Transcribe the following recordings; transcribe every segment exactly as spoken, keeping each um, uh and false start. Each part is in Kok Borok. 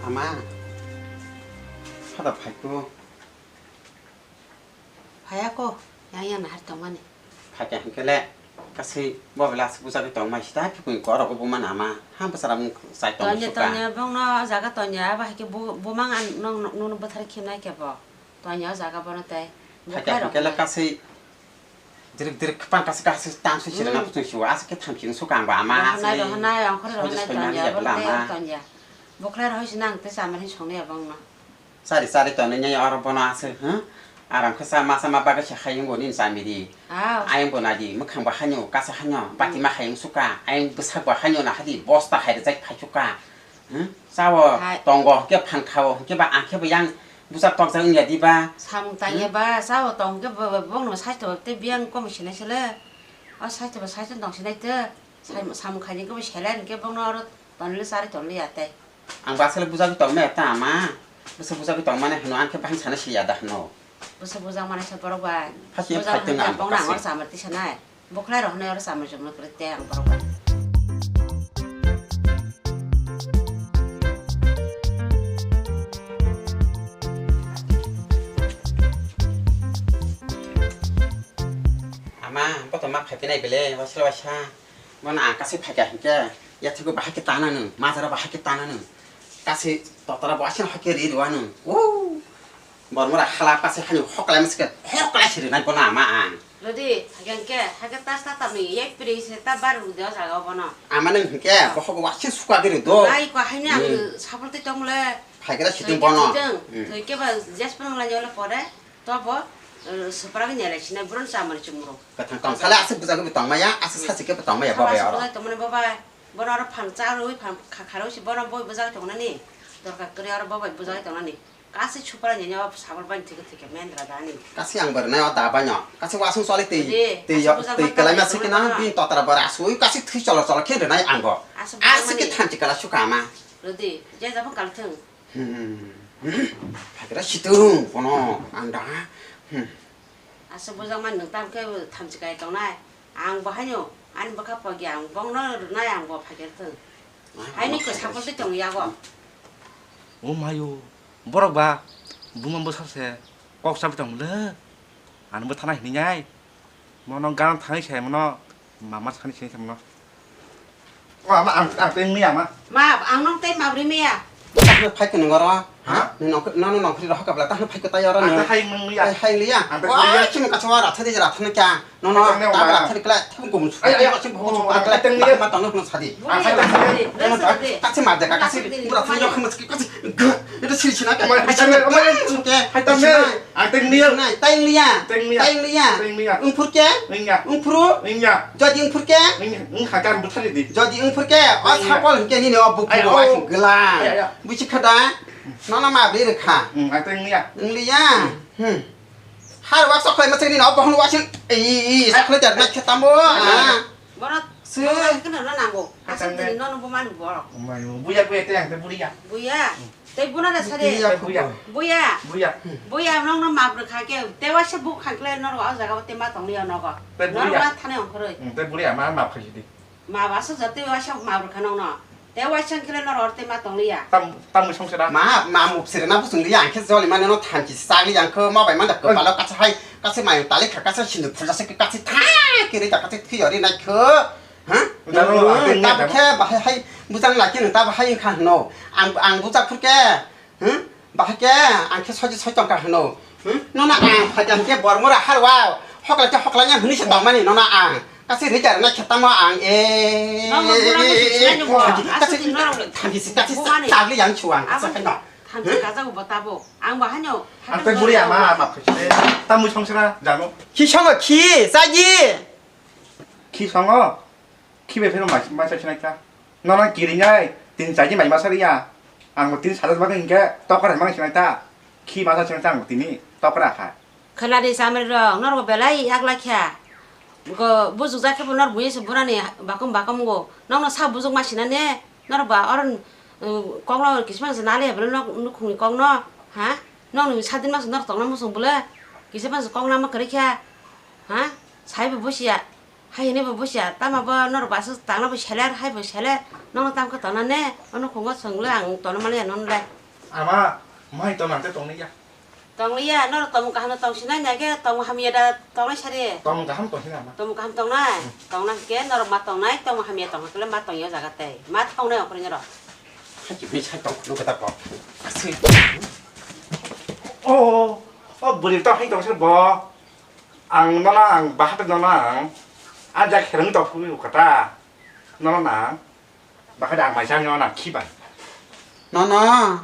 Ama, phada phaiko. Phayako, yang yang nahar tongmani. Phaikha hwnkhe le, kasui bo belai aswk bujagwi tongmai sita, phikung korogo buma nama, ha bwsara mung chai tong Tonya, suka. Tonya, bongno o jaga tonya, abo hai khe bu-, bumang ang nong, nong, nong bwthar khe nai khe bo. Tonya o jaga bono tei. Phaikha hwnkhe le kasui Dirik dirik khapang kasui kasui tang sui sirena Hmm. Kuchung siwa aswk khe thamchi wng suka ang ba ama Rohonai, aswk rohonai, ongkhorwi sojo rohonai soimani tongya, ya bwla bwlai ama. Tongya. Bwkhlai rohoi se nang tei chamani songni ya bongno. Chari chari tonwi nai oro bono aswk, huh? Aram khe cha ma cha ma bagwi se hayung bo nini chamiri. Aw. Ayung bo nadi, mwkhang bo hanyo, kasa hanyo, bati Hmm. Ma hayung suka, ayung bwsak bo hanyo na hadi, bosta hai rwjak phai suka. Hmm? Chao Hai. Tongo, hwnkhe phan khao, hwnkhe ba ang khe bo yang bwsa tokjak wngya di ba? Samung tangya Hmm? Ba, chao tong hwnkhe bo, bo, bongno saisto tei biyang komo sinai sele. O saisto ba saisto tong sinai te. Sai-, samung khaini khe bo sele hwnkhe bongno oro tonle chari tonle ya tei. Ang ba sele bwsa tong me ta ama. Bwsa bwsa tong mane hwno ang khe bahai sana siya da hwno. Bwsa bwsa mane sa borok ba. Hakhe Bwsa phai tong hwnkhe ang bongno ang kasi. Oro samar tisa nai. Bwkhlai rok hwnwi oro chamar chumar kwrwi tei ang borok bai. Ama, bo to ma phai khe nai bele, waisa waisa. Bono ang kasi phai kha hinkhe, yathego bahai khe tana nung, majra bahai khe tana nung. Kasi totara bo asina hakhe ri rwa nung. Woo! Bormora hala pase hani hoklai mase ke hoklai siri nai bono ama ang. Rodi, hagen ke, hage tas ta tamni yek piri se ta bar ru de o jaga o bono. Ama nang hingke, Ah. Bohok wasin suka diri do. Nai ko haini ang Hmm. Sapol tei tong le. Phaikra siting Thoi ke bono. Thoi dong. Hmm. Thoi ke ba jes pang la jole pore, to bo, eh, supra ke nyale sinai buron chamani chumro. Kathang tong sale asik bujak bi tong maya, asik sasi ke tong maya, Saba babai oro. Saba tong mane babai. Bono oro phang cha rwi phang kha kha rwi si bono boi bujak tong nani. Dorkar kri oro babai bujak tong nani. Kasi chupra ni nyawa sabal bani thik thik mendra dani. Kasi ang bar nai o da banyo. Kasi wasung soli tei Ade, tei asuk yo bujak tei ma kelai ma tang sikina nai bin totra bar asui kasi thui cholo cholo khen nai ang bo. Asuk bujak Asi ke mani. Thanchi kala sukama. Rodi, je jabang kal thung. Hmm. Phagra situng kono ang da. Hmm. Asuk bujak man nung tam ke thamchi kai tong nai. Ang bo haino ani bwkha pogya ang bongno rwnai ang bo phaikhe thung. Ah, Haini omo kwsapul twi tong yago. O mayo, borok ba buma bwsarse kok chabi tong le. Ani bo thana hinwi nai. Mono gan thangwi se mono mama thani sini se mono. O ama ang, ang tei mia ma. Ma, ang nong tei mabri mia. Tahno phai kwnwi oro. Ha? Ni nong, nang nong phri rohok kabla tahno phai kwtai oro. Ang tei hai mung mia. Hai, hai liya. Ang tei Wah, mia. Chini kachawa ratha de ratha na kya. No, no, Ang tei ta mia. Ratha de kla, thum kum. Ai, ai, Chini bhong ai, chuma ai, kla. Tei mia. Ma tong no sadi. Ang tei mia. Kasi ma de ka kasi. Pura thum yok mas kasi. Itu sini sini ka. Mai, hai tei mia. Hai tei mia. Ang teng liya. Nai, teng liya. Teng liya. Teng liya. Teng liya. Ungphur ke? Ungya. Ungphru? Ungya. Jodi ungphur ke? Ungya. Ung hakar buthari di. Jodi ungphur ke? O Ungya. Sapol hingke nini o buku Ay, bo oh. Waising gela. Ay, ay, ay. Busi khada. Nono ma beri kha. Hmm, ang teng liya. Ung liya. Hmm. Har wa sok lai ma sini no bohon waising. I, i, sok lai jar na khetambo. Ah. Borok, Se- borok kena no nango. Asal Asal tini ne- no no bo manu borok. Umai, buya, buya, te yang te buya. Buya. Hmm. Tei buna da sari. Buya. Buya. Buya. Buya. Buya, nong no map rwkha ke. Te wa se buk khang kle no ro jaga te ma tong liya no go. Te No buya. Ma thane ongkhoroi. Hmm, te buya, ma map khaji di. Ma ba so jate wa se map rwkha nong no. Te waisang khe le norok tei ma tong liya. Tam, tam song sera. Ma, ma muk sere na busung liya, ang khe joli mane no thanchi sag liya, ang khe ma bai manda kwpalo kaisa hai, kaisa mayung tali kha, kaisa sinduk phulsa se kaisa thai kiri ta, kaisa thwi ori nai khe. Ha? Jalo, ang tei Tabo niya khe bahai hai bujang lai khe ta bahai wngkha hino. Ang, ang bujak phur khe. Hmm? Bahai khe ang khe soji soi tongkha hwno. Hmm? Nono ang phaikha hwnkhe bormora harwa hoklai khe hoklai ya hwnwi se tongmani nono ang. Kasi rwja rwna khe tamo ang e. Nono bura no se chinai ni bo. Kasi Aswk di nono thamchi si kasi bumani. Tagli yang chu ang Abo kasi phai no. Thamchi Hmm? Kajago bo tabo. Ang bahai no. Ang tei buri ama ama phaikha. Tamui songsra jano. Khi songo khi saji. Khi songo. Khibai phano mai, mai sa sinai kha. Nono kirinai, tin chaji mai masa riya. Ang tin sajak bagwi hinkhe tokra mang sinai ta. Khi masa sinai ta ang tini tokra kha. Khelari samari rok, norok belai yak lai kha. Go bujukjak khe bo nor buye se burani bakom bakom go. Nokno sa bujuk ma sinane, norok ba oron, uh, kokno kisma se nale bele nok nukhungni kokno, ha? Nokni sadin ma se norok tongna muchung bole. Kisma se kokna ma kwrwi kha. Ha? Sai bo busiya. Hai hwnwi bo busia, tamo bo norok bo aswk tangna bo seler, hai bo seler. Nono tamo khe tongna ne? Ono khungo chwng le ang tongna manliya nono le. Ama, mai tong nang khe tong liya. Tong liya, norok tongmung kaham no tong sinai, nai khe tongmung hamya da tongnai sari. Tongmung kaham tong sinai ama. Tongmung kaham tongnai? Hmm. Tongna hwnkhe norok ma tongnai, tongmung hamya tong hwnkhe le ma tong ya jaga tei. Ma tongnai okhorni norok. Hai khe bai sai tong khulu kata kok. Aswk. O, o, o, bwrwi tong hai tong sir bo. Ang nono ang bahatek nono ang. Ang jak hereng tong khulu kata. Nono na. Bakha da ang mai chang nyo na khibai. Nono,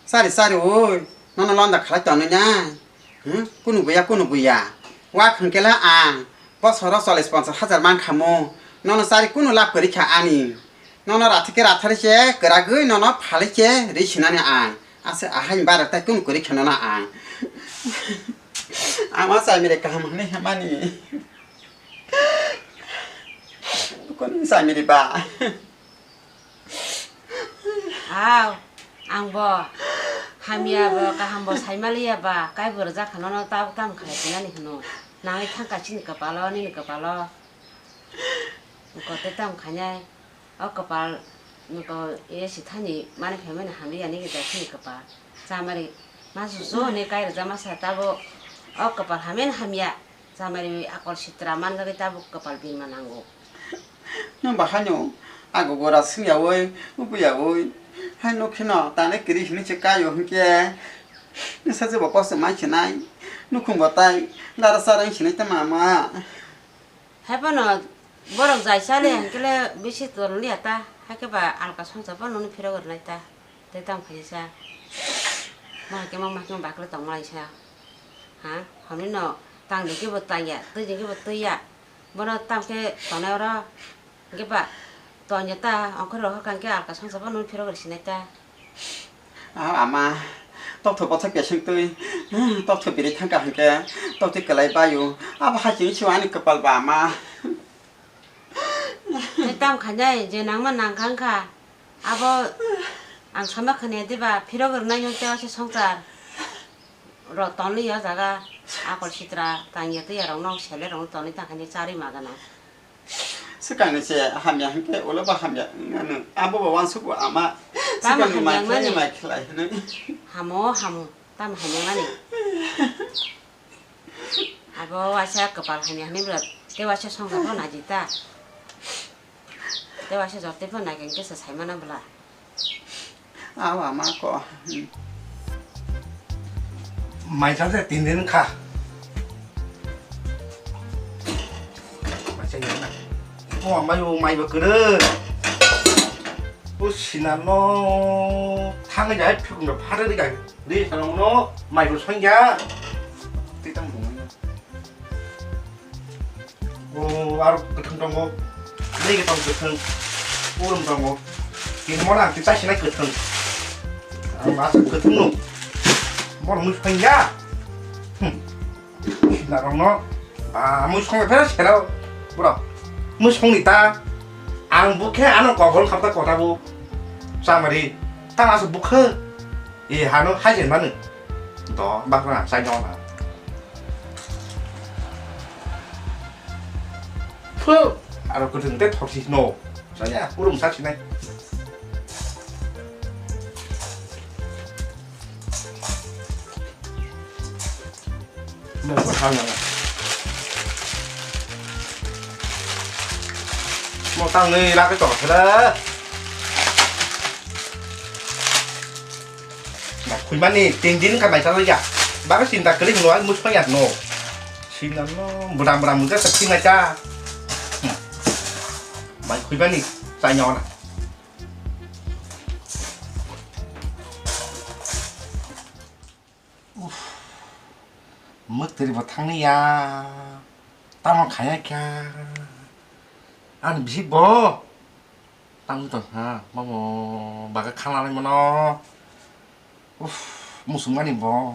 sari sari oi, nono londa khalai tongnai nai. Hmm? Kunu buya, kunu buya. Wa khwngkela ang, bosoro chollish ponchash hajar man khamo. Nono sari kunu lab kwrwi kha ani. Nono rathi khe rathari se, kwragwi nono phalai se ri sinani ang. Ase ahai bara tai kunu kwrwi kha nono ang. Ang o chai mire kaham hwnwi hamani. Kon samiri ba. Aw, ang bo hamya bo kaham bo saimaliya ba, kai bo rwjak khano no tabuk tam khlai tinani hwno. Nangwi thangka chini kwpalo, nini kwpalo. Kote tam khainai. O kwpal nokho e sithani mani phaimani hamya nini da chini kwpal. Chamari ma susu hwnwi kai rwjak masa tabuk o kwpal hamya hamya. Chamari akol sitra manjagwi tabuk kwpal birma nango. Nwng bahaino ago gora swngyawi, ubuyawi, hai nokhe no tani kwrwi hwnwi se kaio hwnkhe, nwsa jebo kosto mai sinai, nukhung bo tai lara chara wng sinai ta mama. Hai phano borok jai chale hwnkhe le bisi tong liya ta, hai khe ba alka songcha phano nini phirok rwnai ta. Tei tamo khaisa. Ma khe ma, ma khe ma bakle tong malai sa. Ha? Hwnwi no tang de khe bo tang ya, twi de khe bo twi ya. Bono tamo khe tongnai oro. Hwnkhe ba tong ya ta, ongkhor rok kha hwnkhe alka songcha phano phirok rwsinai ta. Ah, ama, tokthok bothok keseng twi, tokthok biri thangka hwnkhe, tokthok kwlai baio. Abo hai chini se ani kwpal ba ama. Tei tamo khainai je nangma nangkha wngkha. Abo ang sama khwnaidi ba phirok rwnai no tei waisa songchar rok tonli o jaga akol sitra tangya twi ya rok no sele rok no tonwi tangkha ni charwi ma gana. Swkang ni se hamya hwnkhe ulo bo hamya wngmano. Abo bo uansuk bo ama. Tamo swkang ni hamya mai khlai wngmani? Mai khlai hwnwi. Hamo hamo tamo hamya mani. Abo waisa kwpal hamya hwnwi bwla tei waisa songkar bo naidi ta. Tei waisa jotoi phano naikhe hwnkhe se saimano bwla. Aw ama ko. Mai sa se tin din kha. Mai sa ni na. O mai o mai ba kwrwi. O sinano thangwi jai phikung da phare ri gai. Ri sanong no mai ro songya. Tei tamo bung. O, aro kwthwng tongo. Nini tong kwthwng. Urum tongo. Kini mona ang kisa sinai kwthwng. Ang masa kwthwng no. Mor mui phanya. Hmm. Narong no. Ah, mui song phera sero. Bro. Mui song ni ta. Ang bukhe ano kobol khapta kota bu. Samari. Tang asu bukhe. E hano hajen manu. Do bakra sai no na. Phu, aro kwthwng tei thok si no. Saya, urum sa sinai. Mo ko thang na. Mo tang ni la ke to thela. Ba khuimani tin din ka mai sa ya. Ba ka sinta kali no, mo so ya no. Sinano budam budam muda sa singa cha. Bai khuibani, chai nyo na. Uff, mwtwrwi bo thangni ya. Tamo khaya kya? Ani bisi bo. Tamo to ha, mamo baga khana lai mano. Uff, musung mani bo.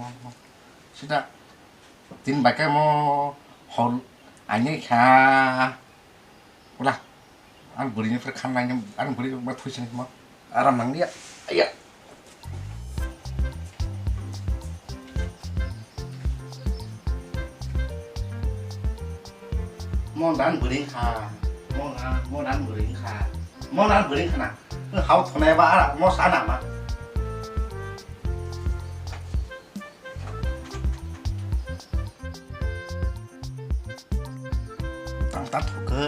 Sida tin bai khe mo hor aini kha. Ula, ang bwrwi ni phre khan nai, ang bwrwi ma thui sini ma. Aram nang liya. Aya. Mo dan bwrwi kha. Mo dan, mo dan bwrwi kha. Mo dan bwrwi kha na. Hao thonai ba ara mo sa na ma. Ang ta thok khe.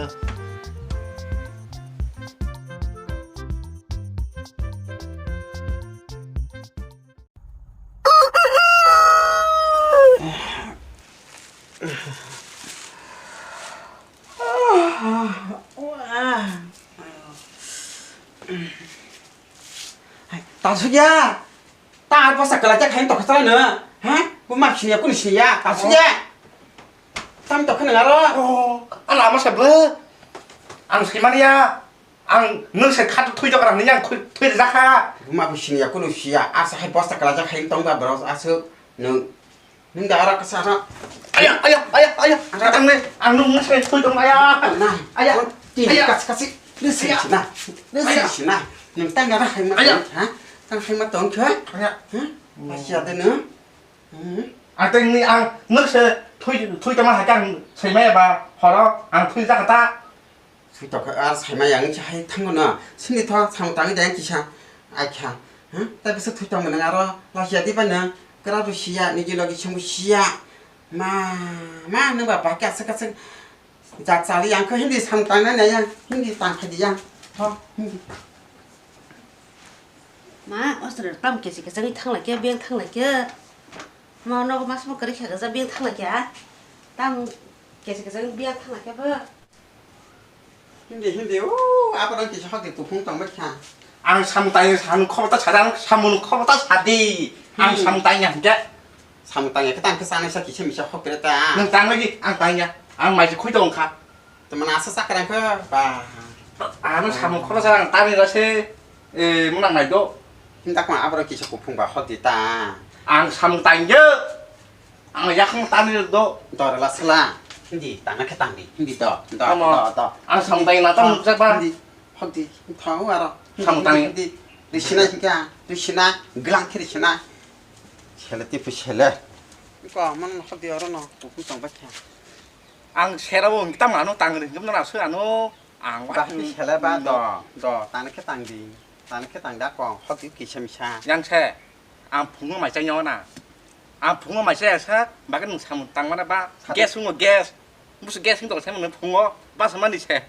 Tasukya, ta bosta kwlaijak hai tokha chala no, ha? Bo ma siniya, kunu siniya, tasukya. Tam tokha nang aro. Oh, ala ama se bwle. Ang sai mani ya. Ang nwng se khat thui tokha nang ni yang thui, thui rijak kha. Bo ma bo siniya, kunu siya, asa hai bosta kwlaijak hai tong ba bwrok aswk nwng. Nung da ara kasa ha. Aya, aya, aya, aya. Ang tang ne, ang nung nung se thui tong aya. Na. Aya. Ti aya. Kasi kasi. Nisi na. Nisi na. Nung tang ara hai ma. Aya. Ha? Tang hai ma tong khe. Aya. Ha? Asia de no. Hmm. Ang tang ni ang nung se thui thui tong ma ha kang sai ma ba horo ang thui ja kha ta. Sui tokha, ar saima yang se hai thango na. Sini tho samung tangwi dai kisa. Ai kha. Ha? Tai bisa thui tong nang aro. Lasia di ba nang. Kra ru sia, niji logi chungu sia. Ma, ma, nang ba ba kya saka saka. Ja chali yang kho hindi samung tang na yang. Hindi tang kha di yang. Tho, hindi. Ma, osra tam kesi kesi thang la kya, beng thang la kya. Ma, no mas mo kari kha ga beng thang la kya. Tam kesi kesi beng thang la kya ba. Hindi, hindi, o, apa dong kisa hok di tukhung tong bai kha. Ang samung tangya, samung khobor ta sada, ang samung khobor ta sadi. Ang hmm. Samung tangya hingke. Samung tangya khe tang khe sanai sa kisa misa hok kre ta. Nang tang lagi, ang tangya. Ang mai se khui tong kha. Tama na asa sakra khe ba. Ano samung khobor sa ang tangya se, eh, munang nai do. Hinda kma abro kisa kuphung ba hok di ta. Ang samung tangya. Ang yakhang tani do. Dor la sala. Hindi, tangna khe tangdi. Hindi do. Do, Tamo. Do, do. Ang samung tangna tang nukjak ba. Hindi. Hokdi. Thau aro. Samung tangni. Hindi. Risina hingka. Risina. Glang khe risina. Sele tipu sele. Ko man hokdi aro no. Kuku tang ba khe. Ang serabo tang ano tangri. Gimna nasu ano. Ang ba ti sele ba do. Do. Tangna khe tangdi. Tangna khe tangda ko. Hokdi kisa misa. Yang se. Ang phungo mai chai nyo na. Ang phungo mai chai sa, bagwi nwng samung tang mana ba? Sati. Gas wngmo gas. Busu gas wngtong sai mano phungo, ba sa mani se.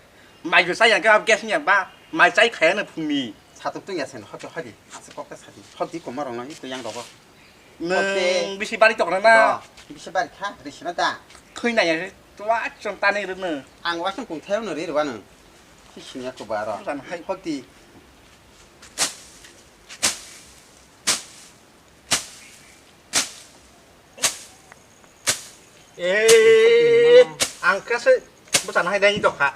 Mai bo chai yang khe gas wngya ba, mai chai khaya no phungni. Satung tungya se no, hokhe hadi. Asa kok ta sadi. Hokdi koma rok no, iko yang rogo. Nwng bisi bari tokna na? Do, bisi bari kha, risina da. Khoi nai ya, tua chon tani rwno. Ang wasung kung thayo no ri rwa no. Si sinya ko ba ro. Busan hai. Hokdi. Eh, ang khe se bwchana hai dai tokha.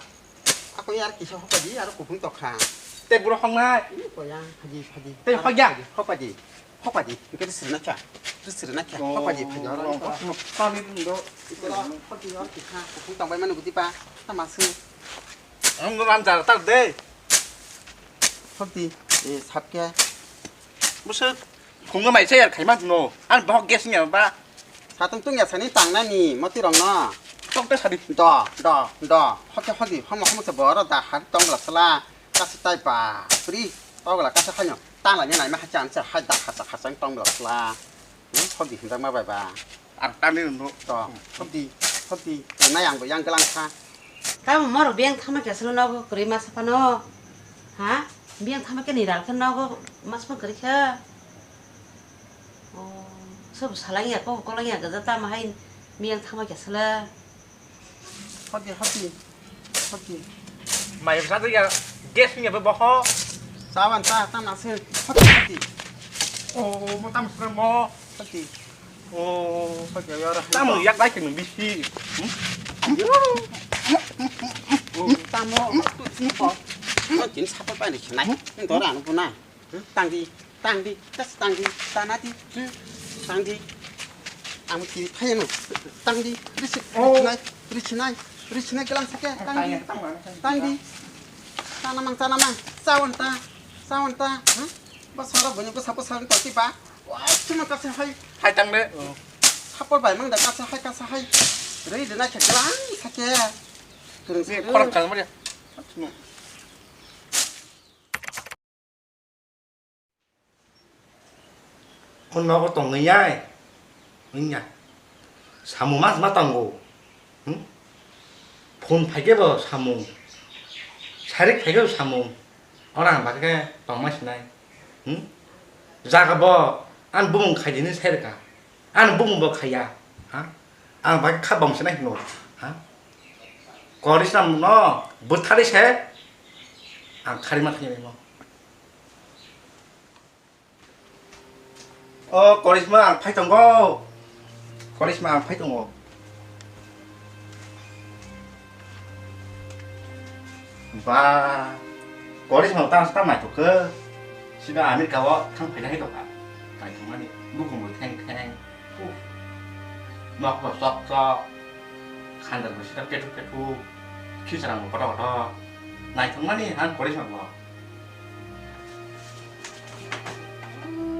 Ako yar kisa hokadi, aro kuphung tokha. Te buro hongnai. Ko ya, phaji, phaji. Te hokya. Hokadi, hokadi. Hokadi, hokadi. Ke sirna kya? Tu sirna kya? Oh, hokadi, phaji aro. Oh, oh, oh, oh, oh. Hokadi aro kisa, kuphung tongbai manu gudi pa. Tamasu. Ang ram jar tak de. Hokdi, eh, sapke. Busu. Phungo mai chayar khaima no. Ang bohok gas nya ba. Satung tungya sani tangnani moti rong no. Tok ta sadi. Do, do, do. Hoke hogi homo homo se boro da har tong la sala. Kasi tai ba. Pri. Tong la kasi hanyo. Tang la ni nai ma hachan se hai da hasa hasa tong la sala. Hmm, hogi hinda ma bai ba. Ang tani no. To, hobdi, hobdi, nai ang bo yang gelang kha. Tamo morok biyang thangma khe aswk nogo kwrwi masa phano? Ha? Biyang thangma khe ni ral khe nogo mas phano kwrwi kha. Oh, sobo salangya, kok kolangya gaja tamo hai biyang thangma khe aswk. Hobdi, hobdi. Hoti. Mai bwsa twi ya gas ni abo boho. Sawan ta ta na se. Hoti, hoti. Oh, mo tam sura mo. Hoti. Oh, hoti ya ra. Tam yak dai kenu bisi. Hmm? Oh, tamo. Mo tin sapa pa ni chnai. Dora anu puna. Tangdi, tangdi, tas tangdi, tanadi, tangdi. Ang kiri phayano, tangdi, risi, oh. Risi nai, risi nai, risi nai gelang sake, tangdi, tangdi. Tanamang, tanamang, sawan ta, sawan ta, ha? Bwsarok bini bwsa bwsa wng tongsi ba, wa, chuma kasa hai. Hai tangde. Sapor bai mang da kasa hai, kasa hai. Rei de nai khe gelang sake. Khorang kang mari. O nogo tongwi yai. Wngya. Samung mas ma tongo. Hmm? Phone phaikhe bo samung. Sarik phaikhe bo samung. Ora ang bagwi khe tongma sinai. Hmm? Jaga bo ang bumung khaidini sai rwkha. Ang bumung bo khaiya. Ha? Ang bagwi kha bom sinai hino. Ha? Korisna no bwthari se ang khari ma thangya mo. O Korisma, ang phai tongo. Korisma, ang phai tongo. Ba, Korisma tang tang naithok khe. Sida America o thang phaina hai tongkha. Naithokmani, bukhung bo theng theng. Uf. Nok bo chok chok. Khandar bo sida petu petu. Khichirang bo kotor kotor. Naithokmani han Korisma bo.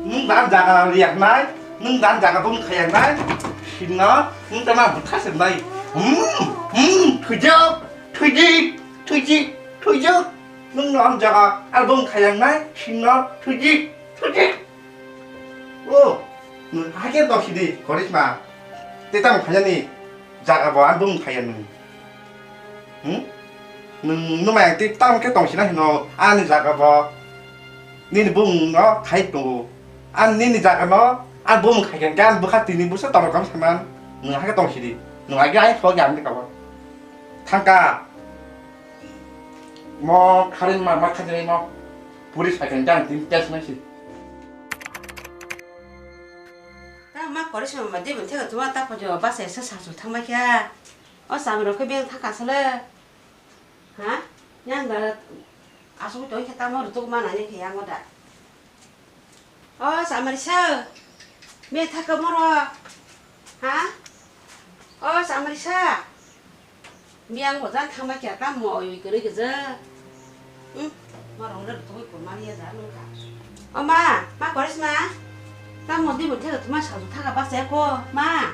Nwng dan jaga riyak nai, nwng dan jaga bung khayak nai, sinno nwng tama bwtha sernai. Hmm, hmm, thujak, thuji, thuji, thujak. Nwng no am jaga ar bung khayak nai, sinno thuji, thuji. O, nwng hakhe dokhidi, Korisma. Te tamo khainani jaga bo ar bung khaya nwng. Hmm? Nwng nwmai ang twi tamo khe tong sina hino ani jaga bo nini bumung no khai tongo. Ang nini jaga no ang bumung khai khe ang bwkha tini bwsa tongthok khe saman nwng hakhe tong sidi. Nwng agi ai phok ya ang bwkha bo. Thangka. Mo kharin ma ma khajawi mo. Puri sai khe ang tini test nai si. Ta ma kori se ma di bwthai tuma ta pho jo ba se sa sa su thang ma kya. O samrok khe beng thaka sale. Ha? Yang da asuk tong khe tamo rutuk mana ni khe yang da. O samarisa. Beng thaka moro. Ha? O samarisa. Biyang bo jan thangma kya tamo oi kwrwi kwja. Hmm. Moro ore rutuk khe kurmani ya ja nung kha. O ma, ma koris ma. Tamo di bwthai tuma sa ju thaka ba se ko ma.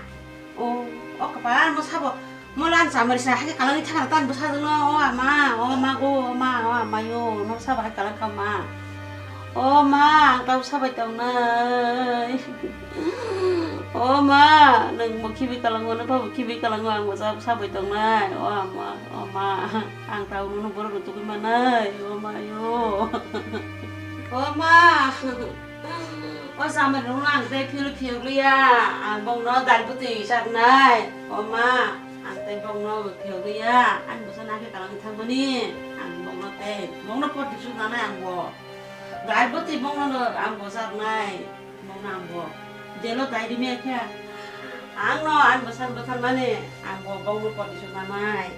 O, o kapal mo sabo. Mo lan samari sa hake kalangni thangna tan bwsa dwngno, o ama, o ama go, o ma, o ama yo, no sabo hake kalang kha ma. O ma, ang tau sabai tongnai. O ma, nwng bo khibi kalango, no bo khibi kalango, ang bo sa-, sabai tongnai. O ama, o ma, ang tau nono borok rw tugui manai. O ma yo. O ma. O samari rok ang tei phil phil liya, ang bongno dal bwtwi chaknai. O ma, ang tei bongno phil liya, ang bwsa nakhe kalang thangmani, ang bongno tei bongno poti suknanai ang bo. Dal bwtwi bongno ang bo chaknai, bongno ang bo. Jelo dai rimya khe, ang no ang bwsa bwtharmani, ang bo bongno poti suknanai.